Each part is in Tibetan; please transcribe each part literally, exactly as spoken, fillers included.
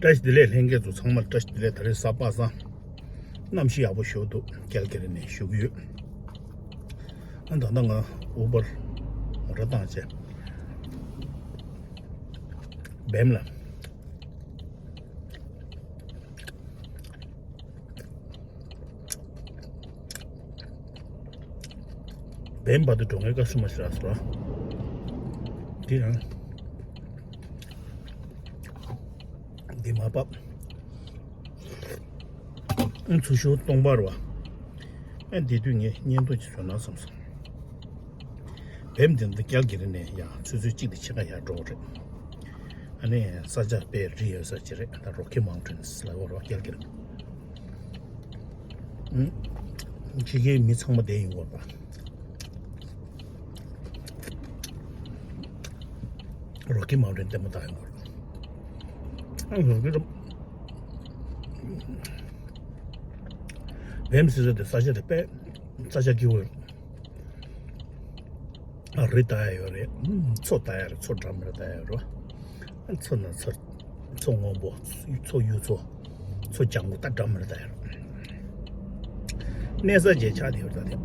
བཀྲ་ཤིས་བདེ་ལེགས། ལྷན་རྒྱས་ཚོ་ཚང་མར་བཀྲ་ཤིས་བདེ་ལེགས། ད་རེས་གཟའ་པ་སངས། གནམ་གཤིས་ཡག་པོ་ཞེ་པོ་འདུག་ཀལ་ཀ་རི་ནས་ཞུ་གི་ཡོད། ཨ་ད་ལྟ་ང་ཨུ་བར་མོ་ཊ་བཏང་བྱས། བེམ་ལ། བེམ་བར་དུ་འགྲོ་མཁན་བཀའ་སྲུང་མ་ཞིག་རག་སོང་། འདི་ཡང་འདི་མ་བབས། ཨ་ཚུར་ཤོག་སྟོང་པར་བ། ཨ་འདི་དུས་ངས་བརྙན་ཐུང་ཅིག་བཟོས་ན་བསམ་སོང་། བེམ་འདི་འདི་ཀལ་ཀ་རི་ནས་ཡང་ཆུ་ཚོད་གཅིག་དང་ཕྱེད་ཀ་ཡར་འགྲོ་གི་རེད། ཨ་ནི་ས་ཆ་དཔེ་རི་ཡོད་ས་ཅིག་རེད། ད་Rocky Mountains་ལབ་ཡོད་རེད་བ། ཀལ་ཀ་རི། ཨུམ། ཕྱི་རྒྱལ་མི་ཚང་མ་བསྡད་ཡོང་གི་རེད་པ། Rocky Mountain་ལྟད་མོ་ལྟ་ཡོང་གི་རེད། ཨ་ཡོང་གི་རེད། བེམ་ཟེར་ས་དེ་ས་ཆ་དེ་དཔེ་ས་ཆ་སྐྱིད་པོ་ཡོད། ཨ་རི་ལྟ་ཡ་ཡོད་རེད། ཨུམ། མཚོ་ལྟ་ཡ་རེད། མཚོ་འགྲམ་རེ་ལྟ་ཡ་ཡོད་རེད། མཚོ་ན་མཚོ། མཚོ་སྔོན་པོ། མཚོ་གཡུ་མཚོ། མཚོ་ལྗང་གུ་ད་འགྲམ་རེ་ལྟ་ཡ་རེད། གནས་ས་བརྗེད་ཆགས་དེ་ཡོད་ད་དེ།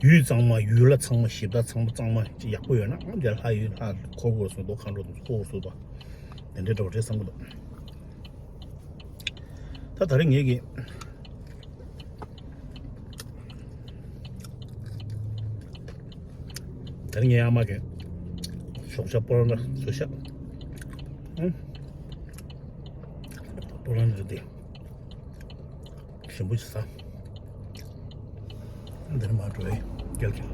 ཡུལ་གཙང་མ། ཡུལ་ལྷ་གཙང་མ། གཞི་བདག་ཚང་མ་གཙང་མ་ཅིག་ཡག་པོ་ཡོད་ན། ཨ་འདི་ལྷ་ཡུལ་ལྷ་འཁོར་དགོས་སུ་འདུག་མཁའ་འགྲོ་དང་འཁོར་དགོས་སུ་འདུག་དེ་འདྲའི་འགྲོ་གྲས་བསམ་གི་འདུག་ད་ད་རེས་ངེད་ཀྱི། ད་རེས་ངའི་ཨ་མ་གིས་ཞོགས་ཇ་པོ་རོ་ཊ་བཟོས་ཤག་ཨང་། པོ་རོ་ཊ་དེ་ཞིམ་པོ་ཞིག་ཟ། འདིར་མ་འགྲོ་ཡི་རྒྱལ་གྱི།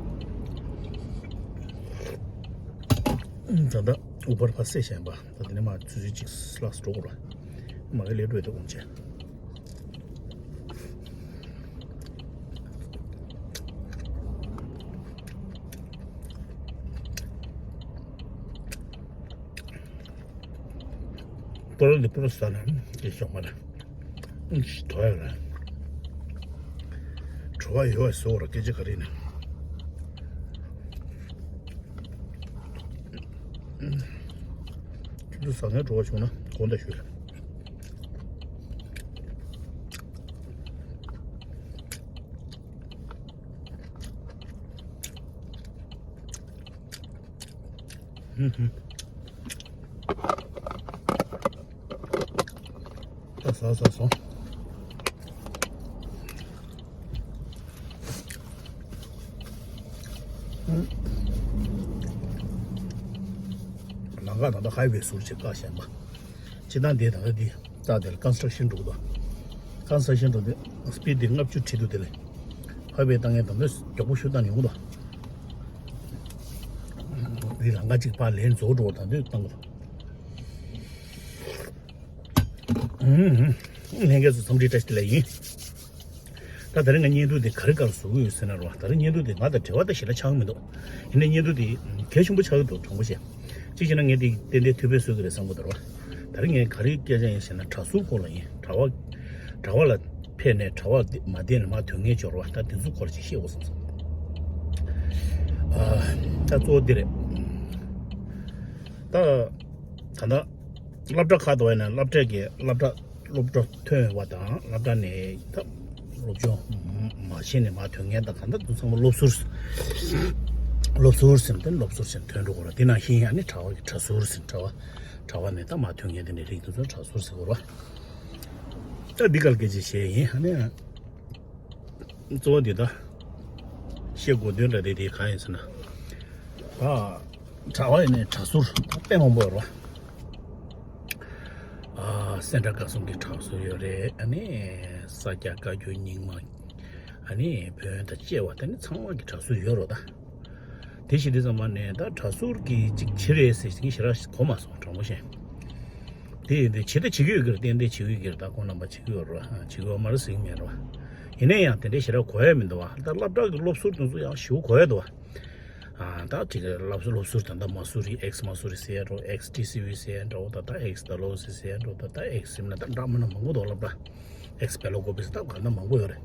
ད་ལྟ་ཨུ་བར་ཕར་བསད་བཞག་ཡིན་པ། ད་དེ་ནས་མ་ཆུ་ཚོད་གཅིག་ལྷག་འགྲོ་དགོས་ར། མ་གི་ལས་འགྲོ་ཡི་ད་དགོངས་བྱས། པོ་རོ་ཊ་འདི་པོ་རོ་ཊ་ཟ་ན་དེ་ཤོག་མ་རེད། ཨུམ། དྲོ་ཡོད་རེད། དྲོ་བ་ཡོད་བཟོ་ར་སྐད་ཆ་ག་རེ་ཡིན་ན། ཁྱོད་ཚོ་ཟ་མཁན་བྲོ་བ་བྱུང་ན་དགོངས་དག་ཞུ་ལ། ཧུམ་ཧུམ། ད་ཟ་ཟ་སོང་། ལམ་ཁ་ད་ལྟ་ཧའི་ཝེ་ཟུར་ཅིག་བཀག་བཞག་པ། སྤྱིར་བཏང་དེ་ད་ལྟ་དེ་རྩ་དེ་ལ་ཀོན་སི་ཊྲག་ཤན་འགྲོ་གི་འདུག་ཀོན་སི་ཊྲག་ཤན་འགྲོ་དུས་སི་པིཌ་དེ་ལྔ་བཅུ་ཁྲི་འདུག་དེ་ལས་ཧའི་ཝེ་བཏང་མཁན་ད་ལྟ་མགྱོགས་པོ་ཞིག་བཏང་ཡོང་གི་འདུག་དེ་ལམ་ཁ་གཅིག་ཕར་ལན་རྫོགས་འགྲོ་བར་ད་དུང་བཏང་གི་འདུག་ལྷན་རྒྱས་ཚོ་འཚམས་འདྲི་བཀྲ་ཤིས་བདེ་ལེགས་ཡིན། ད་ད་རེས་ང་བརྙན་ཐུང་འདི་ག་རེ་སྐོར་བཟོ་གི་ཡོད་ཟེར་ན་རོ། ད་རེས་བརྙན་ཐུང་འདི་ང་དང་འབྲེལ་བ་ད་ཞེ་དྲག་ཆགས་ཀྱི་མི་འདུག་ཡིན་ནའི་བརྙན་ཐུང་འདི་གལ་ཆེན་པོ་ཆགས་ཀྱི་འདུག་དྲང་པོ་བཤད། གཅིག་བྱས་ན་ངས་འདི་ཏན་ཏན་ཐུགས་ཕན་གསོས་ཀྱི་རེད་བསམ་གྱི་འདུག་རོ། ད་རེས་ངས་ག་རེ་སྐད་ཆ་ཡིན་ཟེར་ན་གྲྭ་ཟུར་སྐོར་ལ་ཡིན། གྲྭ་པ། གྲྭ་པ་ལ་ཕེབས་ནས་གྲྭ་པ་མ་བསྡད་ནས་མར་ཐོན་མཁན་འབྱོར་བ་ད་འདི་ཚོ་སྐོར་ཅིག་བཤད་དགོས་བསམ་སོང་། ཨ། ད་གཙོ་བོ་འདི་རེད། ད། ད་ལྟ། སློབ་གྲྭ་ཁག་ཏུ་བས་ན་སློབ་གྲྭ་གི་སློབ་གྲྭ་སློབ་གྲྭ་ཐོན་པ་དང་སློབ་གྲྭ་ནས་ད་སློབ་སྦྱོང་མ་བྱས་ནས་མར་ཐོན་མཁན་དང་གང་ལྟར་དུ་ཚང་མ་སློབ་ཟུར། སློབ་ཟུར་ཟེར་ཏེ་སློབ་ཟུར་ཟེར་ཐོན་འགྲོ་གི་རེད། དེ་ནང་བཞིན་ཡང་ནི་གྲྭ་པ་གི་གྲྭ་ཟུར་ཟེར་གྲྭ་པ་གྲྭ་པ་ནས་ད་མར་ཐོན་མཁན་དེ་འདྲའི་རིགས་དེ་ཚོ་གྲྭ་ཟུར་ཟེར་གི་རེད། ད་འདི་ག་ལ་སྐད་ཆ་བཤད་ཡིན་ཨ་ནི། གཙོ་བོ་འདི་ད། བཤད་དགོས་དོན་འདྲ་དེ་དེ་གང་ཡིན་ཟེར་ན། ད། གྲྭ་པ་ཡིན་ནའི་གྲྭ་ཟུར་དཔེ་མང་པོ་ཡོད་རེད་བ། ཨ། སེ་འབྲས་དགའ་གསུམ་གྱི་གྲྭ་ཟུར་ཡོད་རེད། ཨ་ནི། ས་སྐྱ་བཀའ་བརྒྱུད་རྙིང་མ། ཨ་ནི་བོན་དང་བཅས་པ་དེ་ནི་ཚང་མ་གི་གྲྭ་ཟུར་ཡོད་རེད་ད། དེ་བཞིན་དུ་ཚང་མ་ནས་ད་གྲྭ་ཟུར་གྱི་ཅིག་ཆེ་རེད་ཟེར་ཞིག་ཞེ་དྲག་གོ་མ་སོང་དྲང་པོ་བཤད། དེ་ཡིན་དུས་བྱེད་ད་བྱེད་ཀྱི་ཡོད་ཀྱི་རེད། ཏན་ཏན་བྱེད་ཀྱི་ཡོད་ཀྱི་རེད། ད་ཁོང་རྣམ་པ་བྱེད་ཀྱི་ཡོད་རེད་བ། བྱེད་ཀྱི་ཡོད་མ་རེད་ཟེར་གྱི་མེད་རེད་བ། ཡིན་ན་ཡང་དེ་འདྲའི་ཞེ་དྲག་གོ་ཡ་མི་འདུག་བ། ད་སློབ་གྲྭ་གི་སློབ་ཟུར་དེ་ཚོ་ཡང་ཞེ་པོ་གོ་ཡ་འདུག་བ། ཨ། ད་ཅིག་སློབ་སློབ་ཟུར་ད་ལྟ་མ་སུ་རི་ཨེག་སི་མ་སུ་རི་ཟེར་ཡ་འདྲ་བོ། ཨེག་སི་ཊི་སི་ཝི་ཟེར་ཡ་འདྲ་བོ། ད་ལྟ་ཨེག་སི་ཌལ་ཧོ་སི་ཟེར་ཡ་འདྲ་བོ། ད་ལྟ་ཨེག་སི་ཟེར་ན་ད་འདྲ་མི་འདྲ་མང་པོ་འདུག་སློབ་གྲྭ། ཨེག་སི་བེ་ལོ་ཀོ་པི་ཟེར་ད་ག་འདྲ་མང་པོ་ཡོད་རེད།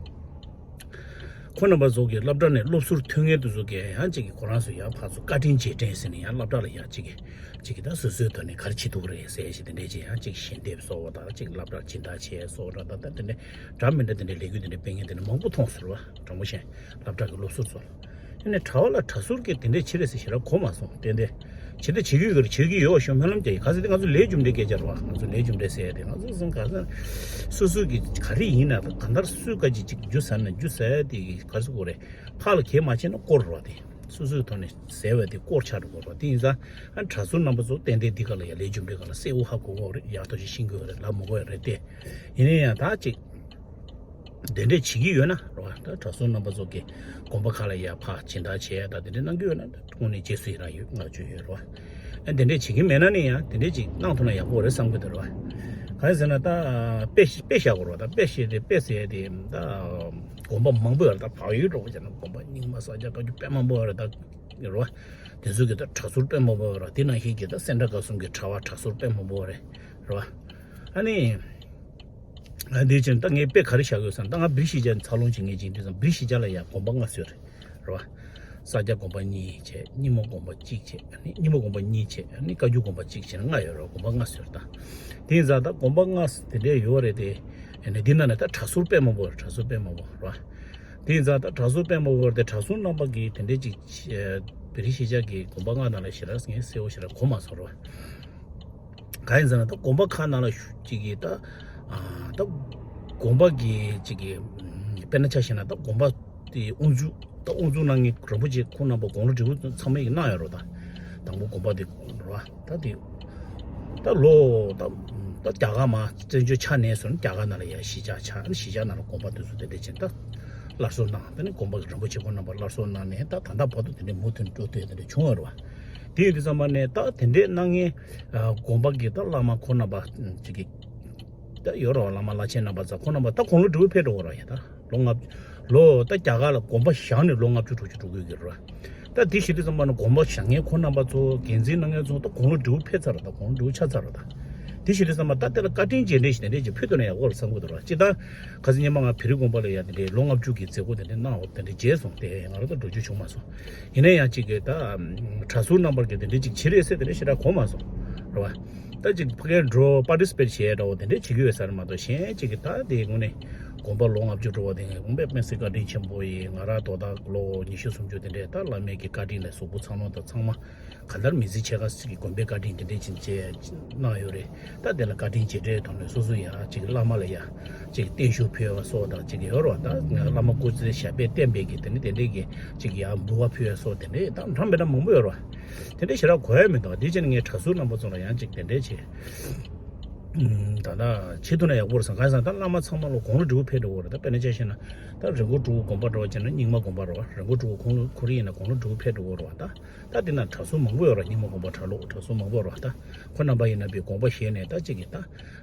ཁོང་རྣམ་པ་ཚོ་གི་སློབ་གྲྭ་ནས་སློབ་ཟུར་ཐོན་མཁན་དེ་ཚོ་གིས་ཡང་ཅིག་གི་ཁོ་རང་ཚོ་ཡང་ཕར་ཚུར་བཀའ་དྲིན་རྗེས་དྲན་ཟེར་ནས་ཡང་སློབ་གྲྭ་ལ་ཡང་ཅིག་གི་ཅིག་གི་ད་སོ་སོའི་ཐོག་ནས་ག་རེ་བྱེད་ཐུབ་ཀྱི་རེད་ཟེར་ཞིག་དེ་འདྲས་ཅིག་ཡང་ཅིག་ཞལ་འདེབས་བཟོ་བ་དང་ཅིག་སློབ་གྲྭར་སྦྱིན་བདག་བྱས་བཟོ་བ་དང་ད་ལྟ་དེ་འདྲས་འདྲ་མི་འདྲ་དེ་འདྲས་ལས་འགུལ་དེ་འདྲས་སྤེལ་མཁན་དེ་འདྲས་མང་པོ་མཐོང་ཟེར་བ། དྲང་པོ་བཤད་སློབ་གྲྭ་གི་སློབ་ཟུར་ཚོ་ལ། ཨ་ནི་གྲྭ་བ་ལ་གྲྭ་ཟུར་གྱིས་དེ་འདྲས་བྱེད་རེད་ཟེར་ཞེ་དྲག་གོ་མ་སོང་ཏན་ཏན། བྱེད་དེ་བྱེད་ཀྱི་ཡོད་རེད་བྱེད་ཀྱི་ཡོད་ཤོད་སྨོན་ལམ་རྒྱག་ཡིན་ག་ཚོད་དེ་ང་ཚོ་ལས་རྒྱུ་འབྲས་སྐད་ཆ་རེད་བ། ང་ཚོ་ལས་རྒྱུ་འབྲས་ཟེར་ཡ་དེ་ང་ཚོ་སོང་ག་ཚོད་སོ་སོ་གི་ག་རེ་ཡིན་ན་གང་ལྟར་སུས་ག་ཅིག་ཅིག་རྒྱུ་ཟ་ན་རྒྱུ་ཟ་ཡ་དེ་ག་ཚོད་གོ་རེད། ཕར་ལ་གས་མ་བྱས་ན་དཀོར་རེད་བ། དེ་སོ་སོའི་ཐོག་ནས་ཟས་བས་དེ་དཀོར་ཆགས་འགྲོ་གི་རེད་བ། དེ་ཡིན་ཙང་ཨ་གྲྭ་ཟུར་རྣམ་པ་ཚོ་ཏན་ཏན་འདི་ག་ལ་ཡ་ལས་རྒྱུ་འབྲས་ག་ལ་གསལ་བོ་ཧ་གོ་གོ་རེད། ཡག་ཐོག་ཞིག་ཤེས་གི་ཡོད་རེད། ལབ་མི་དགོས་ཡ་རེད་དེ། ཡིན་ན་ཡང་ད་ཅིག་དེ་འདྲས་བྱེད་ཀྱི་ཡོད་ན་རེད་བ། ད་གྲྭ་ཟུར་རྣམ་པ་ཚོ་གི་དགོན་པ་ཁག་ལ་ཡ་ཕར་སྦྱིན་བདག་བྱས་ད་དེ་འདྲས་གནང་གི་ཡོད་ན་ད་དངོས་གནས་རྗེས་སུ་ཡི་རང་ཡོད་བསྔགས་བརྗོད་ཡོད་རེད་བ། ཨ་དེ་འདྲས་བྱེད་ཀྱི་མེད་ན་ནི་ཡང་དེ་འདྲས་ཅིག་གནང་ཐུབ་ན་ཡག་པོ་རེད་བསམ་གི་འདུག་རེད་བ། གང་ཡིན་ཟེར་ན་ད་དཔེ་དཔེ་བཞག་དགོས་རེད་བ། ད་དཔེ་བཞག་དེ་དཔེ་ཟེར་དེ་ད་དགོན་པ་མང་པོ་ཡོད་རེད། ད་བག་ཡོད་འགྲོ་བ་བྱས་ན་དགོན་པ་རྙིང་མ་ས་སྐྱ་བཀའ་བརྒྱུད་དཔེ་མང་པོ་ཡོད་རེད་ད་རེད་བ། དེ་ཚོ་གི་ད་གྲྭ་ཟུར་དཔེ་མང་པོ་ཡོད་རེད། དེ་ནང་བཞིན་གྱི་ད་སེ་འབྲས་དགའ་གསུམ་གྱི་གྲྭ་བ་གྲྭ་ཟུར་དཔེ་མང་པོ་ཡོད་རེད་རེད་བ། ཨ་ནི། ཨ་འདི་ཕྱིན་ད་ངས་དཔེ་ག་རེ་བཞག་ཡོད་ཟེར་ན་ད་ང་བིར་གཞིས་ཆགས་འཚར་ལོངས་བྱེད་མཁན་ཅིག་ཡིན་དུས་ཙམ་བིར་གཞིས་ཆགས་ལ་ཡང་དགོན་པ་ལྔ་ཡོད་རེད་རེད་བ། ས་སྐྱ་དགོན་པ་གཉིས་བྱས། རྙིང་མ་དགོན་པ་གཅིག་བྱས། ཨ་ནི་རྙིང་མ་དགོན་པ་གཉིས་བྱས། ཨ་ནི་བཀའ་བརྒྱུད་དགོན་པ་གཅིག་བྱས་ན་ལྔ་ཡོད་རེད། དགོན་པ་ལྔ་ཡོད་རེད་ད། དེ་ཡིན་ཙང་ད་དགོན་པ་ལྔ་དེ་འདྲས་ཡོད་རེད་དེ། ཨ་ནི་འདི་ནང་ནས་ད་གྲྭ་ཟུར་དཔེ་མང་པོ་རེད། གྲྭ་ཟུར་དཔེ་མང་པོ་རེད་བ། དེ་ཡིན་ཙང་ད་གྲྭ་ཟུར་དཔེ་མང་པོ་རེད་དེ་གྲྭ་ཟུར་རྣམ་པ་གིས་དེ་འདྲས་ཅིག་བིར་གཞིས་ཆགས་ཀྱི་དགོན་པ་ལྔ་ནང་ལ་ཞེ་དྲག་ངས་གསལ་བོ་ཞེ་དྲག་གོ་མ་སོང་རེད་བ། གང་ཡིན་ཟེར་ན་ད་དགོན་པ་ཁག་ནང་ལ་ཞུ་གཅིག་གིས་ད་ཨ་ད་དགོན་པ་གི་གཅིག་གི་དཔེར་ན་ཆ་བཞག་ན་ད་དགོན་པ་དེ་དབུ་འཛུགས་ད་དབུ་འཛུགས་གནང་མཁན་རིན་པོ་ཆེ་ཁོང་རྣམ་པ་དགུང་ལོ་བགྲེས་པོ་ཚང་མས་གནང་ཡོད་རེད་ད། དང་པོ་དགོན་པ་དེ་རེད་བ། ད་དེ་ད་ལོ་ད་ད་རྒྱ་གར་མ་བཙན་བྱོལ་ཆ་ནས་སོང་ན་རྒྱ་གར་ནང་ལ་ཡ་གཞིས་ཆགས་ཆགས་གཞིས་ཆགས་ནང་ལ་དགོན་པ་དེ་ཚོ་དེ་འདྲ་ཕྱིན་ད་སླར་གསོ་གནང་། དེ་ནས་དགོན་པ་གི་རིན་པོ་ཆེ་ཁོང་རྣམ་པ་སླར་གསོ་གནང་ནས་ད་ད་ལྟ་བར་དུ་དེ་འདྲ་མུ་མཐུད་འགྲོ་སྡོད་དེ་འདྲ་བྱུང་ཡོད་རེད་བ། དེ་ཡིན་དུས་ཙམ་པ་ནས་ད་དེ་འདྲའི་གནང་མཁན་དགོན་པ་གི་ད་བླ་མ་ཁོང་རྣམ་པ་ཅིག་གི་ད་ཡོད་རེད་བ། བླ་མ་བླ་ཆེན་རྣམ་པ་ཚོ་ཁོང་རྣམ་པ་ད་དགུང་ལོ་བགྲེས་པོ་ཕེབས་འགྲོ་གི་རེད་ཡ། ད་ལོ་ལྔ་ལོ་ད་རྒྱ་གར་ལ་དགོན་པ་བཞེངས་ནས་ལོ་ལྔ་བཅུ་དྲུག་ཅུ་འགྲོ་གི་ཡོད་རེད་བ། ད་དེ་བྱེད་དུས་ཙམ་པ་ན་དགོན་པ་བཞེངས་མཁན་ཁོང་རྣམ་པ་ཚོ་འགན་འཛིན་གནང་མཁན་ཚོ་ད་དགུང་ལོ་བགྲེས་པོ་ཕེབས་ཚར་རེད། ད་དགུང་ལོ་བགྲེས་པོ་ཆགས་ཚར་རེད། ད་དེ་བྱེད་དུས་ཙམ་པ་ད་དེ་ལ་བཀའ་དྲིན་རྗེས་དྲན་ཞིག་དེ་འདྲས་ཅིག་ཕུལ་ཐུབ་ན་ཡག་པོ་རེད་བསམ་གི་འདུག་ར། སྤྱིར་བཏང་ཁ་སང་ཉི་མ་ང་བོད་རིགས་དགོན་པ་ལ་ཡ་དེ་འདྲའི་ལོ་ལྔ་བཅུ་གི་མཛད་སྒོ་དེ་འདྲ་གནང་བ་དེ་འདྲ་མཇལ་སོང་། དེ་ང་རང་ད་འགྲོ་རྒྱུ་བྱུང་མ་སོང་། ཡིན་ན་ཡང་གཅིག་གི་ད་གྲྭ་ཟུར་རྣམ་པར་གྱི་དེ་འདྲ་ཅིག་བྱེད་རེད་ཟེར་དེ་འདྲ་ཞེ་དྲག་གོ་མ་སོང་རེད་བ། ད་ཅིག་ཕ་གིར་འགྲོ་པར་ཊི་སི་པེཊ་བྱས་འདྲ་བོ་དེ་འདྲ་བྱེད་ཀྱི་ཡོད་ས་རེད་མ་གཏོགས་གཞན་གཅིག་གི་ད་དེ་དངོས་གནས་དགོན་པ་ལོ་ལྔ་བཅུ་འགྲོ་བ་དེ་ངས་དགོན་པའི་དཔེ་སྲིད་བཀའ་དྲིན་ཆེན་པོ་ཡིན། ང་རང་དོ་བདག་ལོ་ཉི་ཤུ་སུམ་ཅུ་དེ་འདྲས་ད་བླ་མའི་གི་བཀའ་དྲིན་ལ་གཟུགས་པོ་ཚང་མ་དང་ཚང་མ་ག་ལྟར་མི་ཚེ་ཕྱེད་ཀ་ཞིག་གི་དགོན་པའི་བཀའ་དྲིན་དེ་འདྲས་ཅིག་བྱས་གནང་ཡོད་རེད། ད་དེ་ལ་བཀའ་དྲིན་རྗེས་དྲན་ཐོག་ནས་སོ་སོ་ཡ་ཅིག་བླ་མ་ལ་ཡ་ཅིག་བརྟན་བཞུགས་ཕུལ་བ་སོགས་དང་ཅིག་ཡོད་རེད་བ། ད་བླ་མ་སྐུ་ཚེ་ཞབས་པད་བརྟན་པའི་གི་དེ་ནི་དེ་འདྲས་གི་ཅིག་ཡ་འབུལ་བ་ཕུལ་བ་སོགས་དེ་འདྲས་ད་འདྲ་མི་འདྲ་མང་པོ་ཡོད་རེད་བ། དེ་འདྲས་ཞེ་དྲག་གོ་ཡ་མི་འདུག་དེ་བྱས་ནས་ངས་གྲྭ་ཟུར་རྣམ་པ་ཚོ་ལ་ཡང་ཅིག་དེ་འདྲས་བྱས། ད་ལྟ་བྱེད་ཐུབ་ན་ཡག་པོ་རེད་བསམ། གང་ཡིན་ཟེར་ན་ད་བླ་མ་ཚང་མ་ལོ་དགུང་ལོ་བགྲེས་པོ་ཕེབས་འགྲོ་གི་རེད། ད་དཔེར་ན་ཆ་བཞག་ན་ད་རི་མགོ་གྲུ་གུ་དགོན་པ་འགྲོ་བ་བྱས་ན་རྙིང་མ་དགོན་པ་རེད་བ། རི་མགོ་གྲུ་གུ་ཁོང་ཁོ་རང་ཡིན་ན་དགུང་ལོ་བགྲེས་པོ་ཕེབས་འགྲོ་གི་རེད་བ། ད་ད་དེ་ན་གྲྭ་ཟུར་མང་པོ་ཡོད་རེད། རྙིང་མ་དགོན་པ་གྲྭ་ལོག་གྲྭ་ཟུར་མང་པོ་ཡོད་རེད་བ། ད་ཁོ་རྣམ་པ་ཡིན་ན་པའི་དགོངས་པ་བཞེས་ནས་ད་ཅིག་གིས་ད་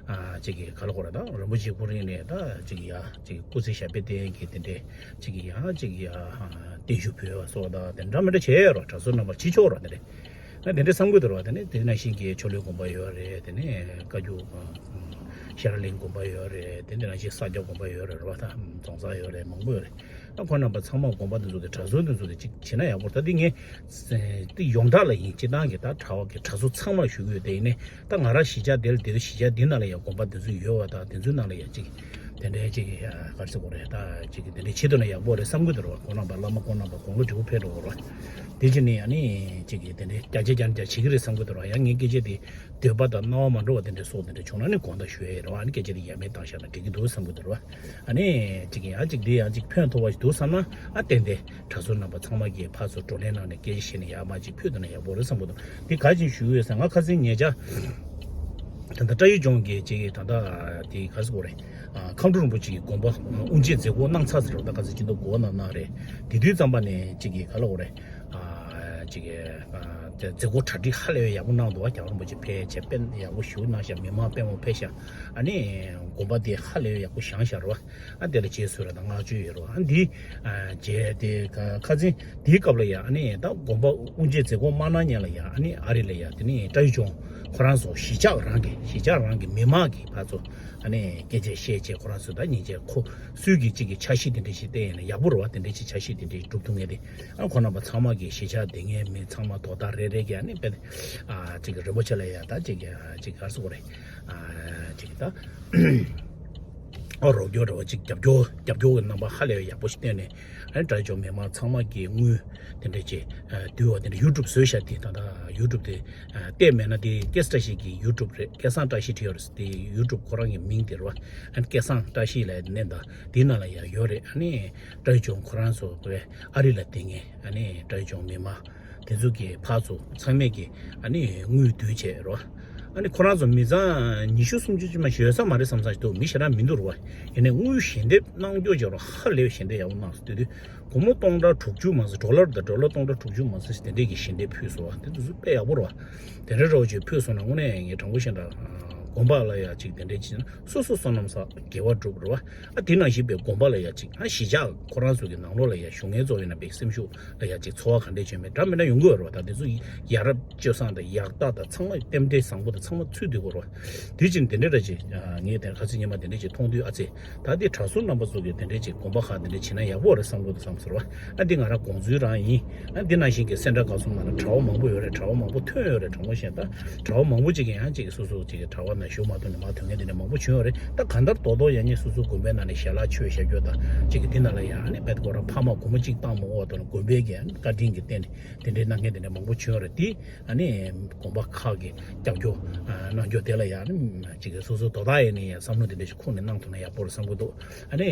ཅིག་གིས་ག་ལ་གོ་རེད། ད་རིན་པོ་ཆེ་ཁོ་རང་ནས་ད་ཅིག་ཡ་ཅིག་སྐུ་ཚེ་ཞབས་པད་བརྟན་གྱི་དེ་འདྲས་ཅིག་ཡ་ཅིག་ཡ་བརྟན་བཞུགས་ཕུལ་བ་སོགས་དང་དེ་འདྲ་མི་འདྲ་བྱས་ཡོད་རེད། གྲྭ་ཟུར་རྣམ་པ་བྱེད་ཆོག་རེད། དེ་འདྲས་ང་དེ་འདྲས་བསམ་གྱི་འདུག་རེད་བ། དེ་ནས་དེ་ནང་བཞིན་གྱི་ཆོས་གླིང་དགོན་པ་ཡོད་རེད། དེ་ནས་བཀའ་བརྒྱུད་ཤེས་རབ་གླིང་དགོན་པ་ཡོད་རེད། དེ་འདྲ་ནང་བཞིན་ས་སྐྱ་དགོན་པ་ཡོད་རེད་རེད་བ། ད་རྫོང་སར་ཡོད་རེད། མང་པོ་ཡོད་རེད། ད་ཁོང་རྣམ་པ་ཚང་མ་དགོན་པ་འདི་ཚོ་གི་གྲྭ་ཟུར་འདི་ཚོ་གི་ཅིག་བྱེད་ན་ཡག་པོ་རེད། ད་འདི་ངས་དེ་ཡོངས་གྲགས་ལ་ཡིན། སྤྱིར་བཏང་གི་ད་གྲྭ་བ་གི་གྲྭ་ཟུར་ཚང་མར་ཞུ་གི་ཡོད། དེ་ཡིན་ནའི་ད་ང་རང་གཞིས་ཆགས་དེ་ལ་དེ་གཞིས་ཆགས་འདི་ནང་ལ་ཡང་དགོན་པ་འདི་ཚོ་ཡོད་བ། ད་དེ་ཚོའི་ནང་ལ་ཡང་ཅིག་དེ་འདྲའི་ཅིག་ག་རེ་ཟེར་དགོས་རེད། ད་ཅིག་དེ་འདྲའི་བྱེད་ཐུབ་ན་ཡག་པོ་རེད་བསམ་གི་འདུག་རེད་བ། ཁོང་རྣམ་པ་བླ་མ་ཁོང་རྣམ་པ་དགུང་ལོ་བགྲེས་པོ་ཕེབས་འགྲོ་གི་རེད་བ། དེ་བྱས་ནས་ཨ་ནི་ཅིག་གིས་དེ་འདྲའི་རྒྱ་ཆེ་རྒྱ་རྒྱ་བྱེད་ཀྱི་རེད་བསམ་གི་འདུག་རེད་བ། ཡང་ངའི་སྐད་ཆ་དེ་འདོད་པ་དང་སྣང་བ་མ་འགྲོ་བ་དེ་འདྲ་སོགས་དེ་འདྲ་བྱུང་ན་ནི་དགོངས་དག་ཞུ་ཡས་ཡིན་རེད་བ། ཨ་ནི་སྐད་ཆ་དེ་ཡ་མེད་བཏང་བཞག་ན་འགྲིག་གི་འདུག་བསམ་གི་འདུག་རེད་བ། ཨ་ནི་ཅིག་ཡང་ཅིག་འདི་ཡང་ཅིག་ཕན་ཐོགས་པ་ཞིག་འདུག་བསམ་ན་ཨ་ཏན་ཏན་གྲྭ་ཟུར་རྣམ་པ་ཚང་མ་གིས་ཕར་ཚུར་བགྲོ་གླེང་གནང་ནས་སྐད་ཆ་བཤད་ནས་ཡར་མར་ཅིག་ཕུལ་ཐུབ་ན་ཡག་པོ་རེད་བསམ་གི་འདུག་འདི་ག་ཅིག་ཞུ་ཡོད་ཟེར་ན་ང་ཁ་སང་ཉེ་ཆར་ད་ལྟ་བཀྲ་ཤིས་ལྗོངས་ཀྱི་ཅིག་ད་ལྟ་དེ་ག་ཟེར་དགོས་རེད། ཁམས་སྤྲུལ་རིན་པོ་ཆེ་གི་དགོངས་པ་དབུ་འབྱེད་མཛད་སྒོ་གནང་ཚར་ཟེར་བ། ད་ག་ཚོད་ཅི་འདུག་གོ་གནང་གནང་རེད། དེ་དུས་ཙམ་པ་ནས་ཅིག་གི་ག་ལ་འོ་རེད། ཅིག་གི་ མཛད་སྒོ་གྲ་སྒྲིག་ཧ་ལས་པའི་ཡག་པོ་གནང་འདུག་བ། རྒྱལ་བ་རིན་པོ་ཆེ་ཕེབས་བྱས་དཔེ་ཡག་པོ་ཞེ་པོ་གནང་ཤག་མི་མང་དཔེ་མང་ཕེབས་ཤག་ཨ་ནི་དགོན་པ་དེ་ཧ་ལས་པའི་ཡག་པོ་བཞེངས་ཤག་རེད་བ། ཨ་དེ་ལ་རྗེས་སུ་རེ་དང་བསྔགས་བརྗོད་ཡོད་རེད་བ། ཨ་འདི་ཨ་རྗེས་དེ་ཁ་ཁ་སང་དེའི་སྐབས་ལ་ཡ་ཨ་ནི་ད་དགོན་པ་དབུ་འབྱེད་མཛད་སྒོ་མ་གནང་སྔོན་ལ་ཡ་ཨ་ནི་ཨ་རི་ལ་ཡ་དེ་ནི་བཀྲ་ཤིས་ལྗོངས་ཁོ་རང་ཚོ་གཞིས་ཆགས་རང་གི་གཞིས་ཆགས་རང་གི་མི་མང་གི་ཕར་ཚུར་ཨ་ནི་སྐད་ཆ་བཤད་བྱས་ཁོ་རང་ཚོ་ད་སྙིང་རྗེ་ཁོ་སུས་ཀྱི་གཅིག་གི་འཆར་གཞི་དེ་འདྲ་ཞིག་བཏིང་ཡིན་ན་ཡག་པོ་རེད་བ། དེ་འདྲ་ཞིག་འཆར་གཞི་དེ་འདྲ་ཞིག་སྒྲུབ་ཐུབ་མཁན་དེ། ཨ་ཁོ་རྣམ་པ་ཚང་མ་གི་གཞིས་ཆགས་དེ་སྔའི་མི་ཚང་མ་དོ་བདག་རེ་རེ་གི་ཨ་ནི་དཔེ་ཨ་ཅིག་རིན་པོ་ཆེ་ལ་ཡ་ད་ཅིག་ཨ་ཅིག་ག་རེ་ཟེར་དགོས་རེད། ཨ་ཅིག་ད་ཨ་རོགས་སྐྱོར་རེད་བ། ཅིག་རྒྱབ་སྐྱོར་རྒྱབ་སྐྱོར་གི་རྣམ་པ་ཧ་ལས་པའི་ཡག་པོ་ཞིག་བཏོན་ནས་ཨ་ནི་བཀྲ་ཤིས་ལྗོངས་མི་མང་ཚང་མ་གི་དངུལ་དེ་འདྲ་ཅིག་ཨ་བསྡུས་བ་དེ་འདྲ་ཡུ་ཊུབ་བཟོས་བཞག་དེ་ད་ལྟ་ཡུ་ཊུབ་དེ་ཨ་བལྟས་མེད་ན་དེ་སྐལ་བཀྲ་ཤིས་ཀྱི་ཡུ་ཊུབ་རེད། སྐལ་བཟང་བཀྲ་ཤིས་བྲིས་ཡོད་རེད། དེ་ཡུ་ཊུབ་ཁོ་རང་གི་མིང་དེ་རེད་བ། ཨ་ནི་སྐལ་བཟང་བཀྲ་ཤིས་ལབ་ནས་ད་དེའི་ནང་ལ་ཡང་ཡོད་རེད། ཨ་ནི་བཀྲ་ཤིས་ལྗོངས་ཁོ་རང་ཚོ་བས་ཨ་རི་ལ་བསྡད་མཁན་ཨ་ནི་བཀྲ་ཤིས་ལྗོངས་མི་མང་དེ་ཚོ་གི་ཕར་ཚུར་ཚང་མས་ཀྱི་ཨ་ནི་དངུལ་བསྡུས་བྱས་རོ། ཨ་ནི་ཁོ་རང་ཚོ་མི་ཚང་ཉི་ཤུ་སུམ་ཅུ་ཅིག་མ་ཞིག་ཡོད་ས་མ་རེད་བསམ་བསམ་ཞིག་འདུག་མི་ཞེ་དྲག་མི་འདུག་རོ། ཡིན་ནའི་དངུལ་ཞལ་འདེབས་གནང་རྒྱུ་བྱས་རོ། ཧ་ལས་པའི་ཞལ་འདེབས་ཡག་པོ་གནང་སོང་། དེ་དུས་སྒོར་མོ་སྟོང་ཕྲག་དྲུག་ཅུ་མ་ཟིན་ཌོ་ལར་དང་ཌོ་ལར་སྟོང་ཕྲག་དྲུག་ཅུ་མ་ཟིན་ཞིག་དེ་འདྲས་ཀྱི་ཞལ་འདེབས་ཕུལ་སོང་བ། དེ་དུས་ཚོད་དཔེ་ཡག་པོ་རོ། དེ་འདྲའི་རོ་ཅིག་ཕུལ་སོང་ན་དངོས་གནས་ངས་དྲང་པོ་བཤད་ན་དགོན་པ་ལ་ཡ་ཅིག་དེ་འདྲས་ཅིག་ན་སོ་སོ་བསོད་ནམས་བསགས་དགེ་བ་སྒྲུབ་རོ་བ། ཨ་དེ་ནང་བཞིན་པའི་དགོན་པ་ལ་ཡ་ཅིག་ཨ་གཞིས་ཆགས་ཁོ་རང་ཚོ་གི་ནང་ལོགས་ལ་ཡ་བཞུགས་མཁན་ཚོ་ཡིན་ན་པའི་སེམས་ཤུགས་ལ་ཡ་ཅིག་ཚོར་བ་ག་འདྲས་བྱུང་མེད་འདྲ་མི་འདྲ་ཡོང་གི་ཡོད་རེད་བ། ད་དེ་ཚོ་ཡ་རབས་སྤྱོད་བཟང་དང་ཡག་རྟགས་དང་ཚང་མ་རྟེན་འབྲེལ་བཟང་པོ་དང་ཚང་མ་ཚུད་སྡོད་དགོས་རེད་བ། དེ་བཞིན་དེ་འདྲས་ར་ཅིག་ངས་དེ་ཁ་སང་ཉི་མ་དེ་འདྲས་ཅིག་མཐོང་དུས་ཨ་ཙི། ད་དེ་གྲྭ་ཟུར་རྣམ་པ་ཚོ་གིས་དེ་འདྲས་ཅིག་དགོན་པ་ཁག་དེ་འདྲས་བྱེད་ན་ཡག་པོ་རེད་བསམ་གི་འདུག་བསམ་ཟེར་བ། ཨ་འདི་ང་རང་དགོངས་ཚུལ་རང་ཡིན། ཨ་འདི་ནང་བཞིན་གྱི་སེ་འབྲས་དགའ་གསུམ་ནང་ལ་གྲྭ་པ་མང་པོ་ཡོད་རེད། གྲྭ་པ་མང་པོ་ཐོན་ཡོད་རེད། དྲང་པོ་བཤད་ན་ད་གྲྭ་པ་མང་པོ་ཅིག་གིས་ཡང་ཅིག་སོ་སོ་ཅིག་གི་གྲྭ་པ་ནང་ཞུགས་མ་ཐུབ་ནས་མར་ཐོན་མཁན་དེ་འདྲས་མང་པོ་བྱུང་ཡོད་རེད། ད་གང་ལྟར་རྡོག་རྡོག་ཡང་ནས་སོ་སོ་དགོན་པའི་ནང་ནས་ཞལ་ལག་མཆོད་བཞག་རྒྱུ་དང་ཅིག་གི་འདི་ནང་ལ་ཡང་ཨ་ནི་དཔེ་ཁོ་རང་ཕ་མ་སྒོར་མོ་གཅིག་བཏང་མ་དགོས་པ་དང་དགོན་པའི་གི་བཀའ་དྲིན་གྱི་རྟེན་དེ་འདྲས་གནང་མཁན་དེ་འདྲས་མང་པོ་བྱུང་ཡོད་རེད། དེ་ཨ་ནི་དགོན་པ་ཁག་གི་རྒྱབ་སྐྱོར་གནང་རྒྱུ་དེ་ལ་ཡང་ཅིག་སོ་སོ་དོ་བདག་ཡིན་ནའི་ཡང་བསམ་བློ་དེ་འདྲ་ཞིག་ཁུར་ནས་གནང་ཐུབ་ན་ཡག་པོ་རེད་བསམ་གྱི་འདུག་ཨ་ནི་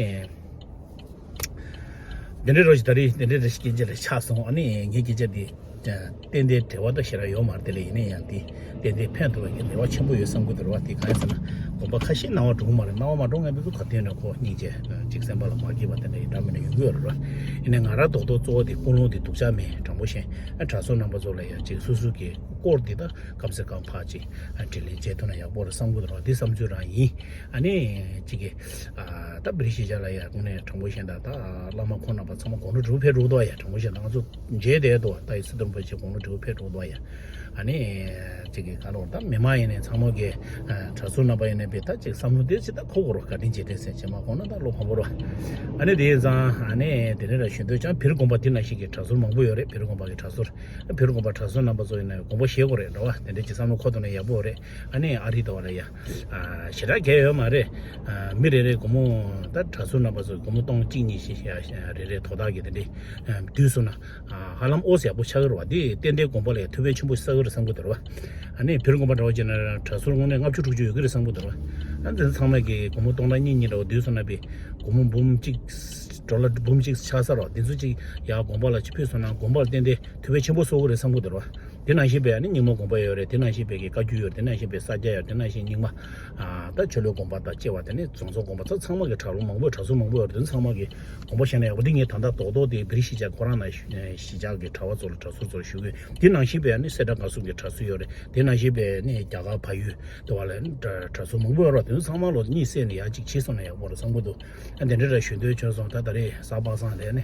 དེ་འདྲའི་རོ་ཞིག་ད་རེས་དེ་འདྲའི་རེ་ཞིག་སྐད་ཆ་རེ་ཆགས་སོང་། ཨ་ནི་ངའི་སྐད་ཆ་འདི་ཏན་ཏན་འབྲེལ་བ་ད་ཞེ་དྲག་ཡོད་མ་རེད། དེ་ལས་ཡིན་ན་ཡང་འདི་ཏན་ཏན་ཕན་ཐོགས་པའི་རེ་བ་ཆེན་པོ་ཡོད་བསམ་གྱི་འདུག་རེད་བ། དེ་གང་ཡིན་ཟེར་ན་དགོན་པ་ཁ་ཤས་སྣང་བ་འགྲོ་གི་མ་རེད། སྣང་བ་མ་འགྲོ་མཁན་དེ་ཚོ་ག་དུས་ནས་ཁོ་སྙིང་རྗེ་ཅིག་སེམས་པ་ལ་མ་སྐྱིད་པ་དེ་འདྲ་ཡི་འདྲ་མིན་ན་ཡོང་གི་ཡོད་རེད་བ། ཡིན་ནའི་ང་རང་རྡོག་རྡོག་གཙོ་བོ་དེ་ཀུན་སློང་དེ་སྡུག་ཅག་མེད། དྲང་པོ་བཤད་ཨ་གྲྭ་ཟུར་རྣམ་པ་ཚོ་ལ་ཡང་ཅིག་སོ་སོ་གི་སྐོར་འདི་ད་སྐབས་སུ་སྐབས་ཕར་ཅིག་དྲིས་ལན་བྱེད་ཐུབ་ན་ཡག་པོ་རེད་བསམ་གྱི་འདུག་ར། འདི་བསམ་ཚུལ་རང་ཡིན། ཨ་ནི་ཅིག་གི་ད་བི་རི་ཤི་ཅ་ལ་ཡ་དངོས་གནས་དྲང་པོ་བཤད་ན་ད་བླ་མ་ཁོང་རྣམ་པ་ཚང་མ་དགུང་ལོ་དྲུག་ཕེབས་འགྲོ་གི་འདུག་ཡ། དྲང་པོ་བཤད་ན་ང་ཚོ་མཇལ་བསྡད་འདུག་ད་ཡི་སི་ཏུ་རིན་པོ་ཆེ་དགུང་ལོ་དྲུག་ཕེབས་འགྲོ་གི་འདུག་ཡ། ཨ་ནི་ཅིག་གི་ག་ལོར་ད་མི་མང་ཡིན་ནའི་ཚང་མ་གི་གྲྭ་ཟུར་རྣམ་པ་ཡིན་ནའི་བས་ད་ཅིག་བསམ་བློ་དེ་ཅིག་ད་འཁོར་དགོས་རོགས། བཀའ་དྲིན་རྗེས་དྲན་སེམས་བྱེད་མ་དགོངས་ན་ད་བློ་ཕམ་པོ་རོགས། ཨ་ནི་དེ་ཡིན་ཙང་ཨ་ནི་དེ་རིང་ལ་ཞུ་འདོད་ཀྱང་བིར་དགོན་པ་འདི་ནང་བཞིན་གྱི་གྲྭ་ཟུར་མང་པོ་ཡོད་རེད། བིར་དགོན་པ་གི་གྲྭ་ཟུར། བིར་དགོན་པ་གྲྭ་ཟུར་རྣམ་པ་ཚོ་ཡིན་ན་དགོངས་པ་བཞེས་དགོས་རེད་འདྲ་བ། དེ་འདྲ་ཅིག་བསམ་བློ་འཁོར་ཐུབ་ན་ཡག་པོ་རེད། ཨ་ནི་ཨ་རི་དོ་བ་ལ་ཡ་ཞེ་དྲག་གལ་ཡོད་མ་རེད། མི་རེ་རེ་སྒོར་མོ་ད་གྲྭ་ཟུར་རྣམ་པ་ཚོ་སྒོར་མོ་སྟོང་གཅིག་གཉིས་ཤིག་རེ་རེ་དོ་བདག་གི་དེ་འདྲ་བསྡུས་སོང་ན་ཧ་ལམ་ཨོ་ཙི་ཡག་པོ་ཆགས་ཀྱི་རེད་བ། དེ་ཏན་ཏན་དགོན་པ་ལ་ཡ་ཐུབ་པའི་ཆེན་པོ་བསགས་ཀྱི་རེད་བསམ་གྱི་འདུག་རེད་བ། ཨ་ནི་བིར་དགོན་པ་འདྲ་བ་བྱས་ན་གྲྭ་ཟུར་དངོས་གནས་ལྔ་བཅུ་དྲུག་ཅུ་ཡོད་ཀྱི་རེད་བསམ་གྱི་འདུག་རེད་བ། ཨ་འདི་ཚང་མས་ཀྱི་སྒོར་མོ་སྟོང་ཕྲག་གཉིས་གཉིས་འདྲ་བ་བསྡུས་སོང་ན་པའི་སྒོར་མོ་འབུམ་གཅིག་ཌོ་ལར་འབུམ་གཅིག་ཆགས་ས་རེད་བ། དེ་ཚོ་ཅིག་ཡ་དགོན་པ་ལ་ཅིག་ཕུལ་སོང་ན་དགོན་པ་ལ་ཏན་ཏན་ཐུབ་པའི་ཆེན་པོ་བསགས་ཀྱི་རེད་བསམ་གྱི་འདུག་རེད་བ། དེ་ནང་བཞིན་པའི་ཨ་ནི་རྙིང་མ་དགོན་པ་ཡོད་རེད། དེ་ནང་བཞིན་པའི་གི་བཀའ་བརྒྱུད་ཡོད་རེད། དེ་ནང་བཞིན་པའི་ས་སྐྱ་ཡོད་རེད། དེ་ནང་བཞིན་རྙིང་མ་ཨ་ད་ཆོས་ལུགས་དགོན་པ་དང་བཅས་པ་དེ་ནི་རྫོང་ཚོགས་དགོན་པ་ཚོ་ཚང་མ་གི་གྲྭ་ལུང་མང་པོ་གྲྭ་ཟུར་མང་པོ་ཡོད་རེད། དེ་ཚོ་ཚང་མ་གི་དགོངས་པ་བཞེས་ན་ཡག་པོ། འདི་ངས་ད་ལྟ་རྡོག་རྡོག་དེ་བི་རི་ཤི་ཅ་ཁོ་རང་ན་གཞིས་ཆགས་ཀྱི་གྲྭ་པ་ཚོ་ལ་གྲྭ་ཟུར་ཚོར་ཞུ་གི་ཡོད། དེ་ནང་བཞིན་པའི་ཨ་ནི་སེ་འབྲས་དགའ་གསུམ་གྱི་གྲྭ་ཟུར་ཡོད་རེད། དེ་ནང་བཞིན་པའི་ཨ་ནི་རྒྱ་གར་བལ་ཡུལ་དུ་བ་ལ་ཨ་ནི་གྲྭ་གྲྭ་ཟུར་མང་པོ་ཡོད་རེད། དེ་ཚོ་ཚང་མ་ལོ་གཉིད་སད་ནས་ཡར་ཅིག་བྱས་སོང་ན་ཡག་པོ་རེད་བསམ་གྱི་འདུག་ཨ་དེ་འདྲ་ར་ཞུ་འདོད་བྱུང་སོང་། ད་ད་རེས་གཟའ་པ་སངས་རེད། ཨ་ནི་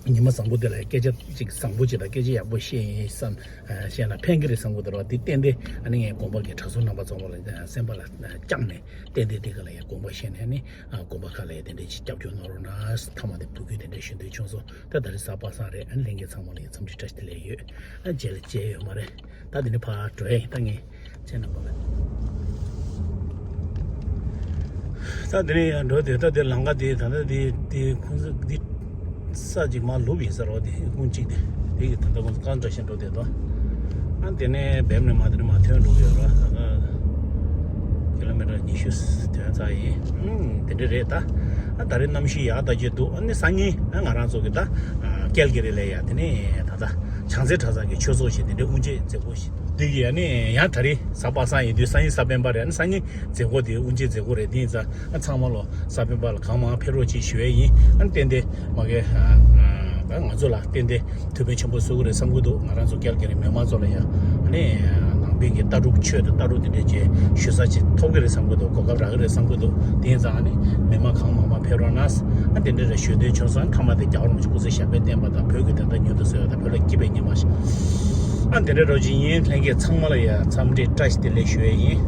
ཉི་མ་བཟང་པོ་དེ་ལ་སྐད་ཆ་ཅིག་བཟང་པོ་ཅིག་དང་སྐད་ཆ་ཡག་པོ་བཤད་ཡིན་བསམ། ཨ་བཤད་ན་ཕན་གྱི་རེད་བསམ་གྱི་འདུག་ར། དེ་ཏན་ཏན་ཨ་ནི་ངས་དགོན་པ་གི་གྲྭ་ཟུར་རྣམ་པ་ཚོ་ལ་སེམས་པ་ལ་བཅངས་ནས་ཏན་ཏན་དེ་ག་ལ་ཡང་དགོངས་པ་བཞེས་ནས་ཨ་ནི་ཨ་དགོན་པ་ཁག་ལ་ཡང་དེ་འདྲའི་ཅིག་སྐྱབས་བཅོལ་གནང་རོགས་གནང་། མཐའ་མ་དེ་འབོད་སྐུལ་དེ་འདྲ་ཞུ་འདོད་བྱུང་སོང་། ད་ད་རེས་གཟའ་པ་སངས་རེད། ཨ་ནི་ལྷན་རྒྱས་ཚང་མ་ལ་ཡང་འཚམས་འདྲི་བཀྲ་ཤིས་བདེ་ལེགས་ཡོད། ཨ་རྗེས་ལ་མཇལ་ཡོད་མ་རེད། ད་དེ་ནས་ཕར་འགྲོ་ཡ་ཡིན། ད་ངས་ཁྱེད་རྣམ་པ་ལ། ད་དེ་ནས་ཡར་འགྲོ་དེ་ད་དེ་ལམ་ཁ་དེ་ད་ལྟ་དེ་དེ་ཁོང་ཚོ་འདི་ས་ཅིག་མར་ལུབ་ཡིན་ས་རེད་བ། དེ་ཀུན་གཅིག་དེ་དེ་གི་ད་ལྟ་ཁོང་ཚོ་རྐང་བཀྲ་ཤིས་འགྲོ་དེ་དོ། ཨ་དེ་ནས་བེབ་ནས་མར་དེ་ནས་མར་ཐོན་འགྲོ་གི་ཡོད་རེད་བ། ད་ལྟ་ཀི་ལོ་མི་ཊར་ཉི་ཤུ་ཐོན་ཚར་ཡིན། ཨུམ་དེ་འདྲ་རེད་ད། ཨ་ད་རེས་གནམ་གཤིས་ཡག་ད་ཅིག་འདུག་ཨ་ནི་སང་ཉིན་ཨ་ང་རང་ཚོ་གི་ད་ཨ་ཀལ་གི་རི་ལ་ཡ་དེ་ནས་ད་ད་བྱང་རྩེ་གྲྭ་ཚང་གི་ཆོས་ཚོགས་ཤིག་དེ་འདྲའི་དབུ་འབྱེད་མཛད་སྒོ་ཞིག་འདི་གི་ཨ་ནི་ཡང་ད་རེས་གཟའ་པ་སངས་ཡིན་དུས་སང་ཉིན་གཟའ་སྤེན་པ་རེད། ཨ་ནི་སང་ཉིན་མཛད་སྒོ་དེ་དབུ་འབྱེད་མཛད་སྒོ་རེད། དེ་ཡིན་ཙང་ཨ་ཚང་མ་ལོ་གཟའ་སྤེན་པ་ལ་གང་མང་ཕེབས་རོགས་ཅིག་ཞུ་ཡས་ཡིན། ཨ་ནི་ཏན་ཏན་མ་གི་ཨ་ ང་ཚོ་ལ་ཏན་ཏན་ཐུགས་ཕན་ཆེན་པོ་གསོས་ཀྱི་རེད་བསམ་གྱི་འདུག་ང་རང་ཚོ་ཀལ་ག་རི་མི་མང་ཚོ་ལ་ཡ་ཨ་ནི་ནང་པའི་གི་ལྟ་གྲུབ་ཆོས་དང་ལྟ་གྲུབ་དེ་འདྲས་ཀྱི་ཞུ་ས་ཅིག་ཐོབ་ཀྱི་རེད་བསམ་གྱི་འདུག་གོ་སྐབས་རག་གི་རེད་བསམ་གྱི་འདུག་དེ་ཡིན་ཙང་ཨ་ནི་མི་མང་གང་མང་མང་ཕེབས་རོགས་གནང་། ཨ་དེ་འདྲས་རེད། ཞུ་འདོད་བྱུང་སོང་། མཐའ་མ་དེ་རྒྱལ་བ་རིན་པོ་ཆེ་སྐུ་ཚེ་ཞབས་པད་བརྟན་པ་དང་བོད་ཀྱི་བདེན་མཐའ་མྱུར་དུ་གསལ་བ་དང་བོད་ལ་སྐྱིད་པའི་ཉི་མ་ཞིག་ཨ་དེ་འདྲས་རོགས་ཅིག་ཡིན། ལྷན་རྒྱས་ཚང་མ་ལ་ཡ་འཚམས་འདྲི་བཀྲ་ཤིས་བདེ་ལེགས་ཞུ་ཡས་ཡིན།